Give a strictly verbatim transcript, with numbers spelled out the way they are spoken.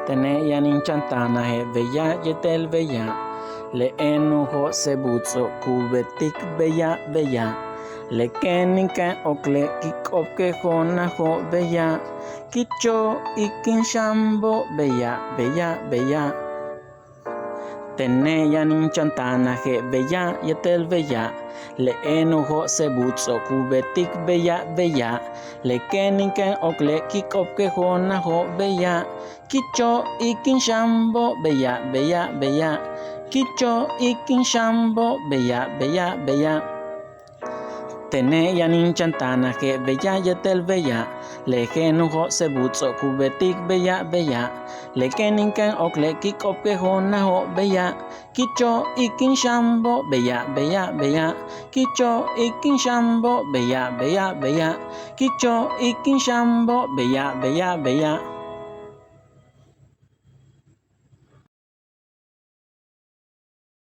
Tene' yaan in chan taanaje' beya' yéetel beya'. Le éen u jo'oseb uts ku beetik beya' beya'. Le kéen in kéen ok le kik'ob ke jo'onajo' beya'. Kicho' ik in xanbo' beya' beya' beya'. Tene' yaan in chan taanaje' beya' yéetel beya'. Le éen u jo'oseb uts ku beetik beya' beya'. Le kéen in kéen ok le kik'ob ke jo'onajo' beya'. Kicho' ik in xanbo' beya' beya' beya'. Kicho' ik in xanbo' beya' beya' beya'. Tene' yaan in chan taanaje' beya' yéetel beya'. Le kéen u jo'oseb uts ku beetik beya' beya'. Le kéen in kéen ok le kik'ob ke jo'onajo' beya'. Kicho' ik in xanbo' beya' beya' beya'. Kicho' ik in xanbo' beya' beya' beya'. Kicho' ik in xanbo' beya' beya' beya'.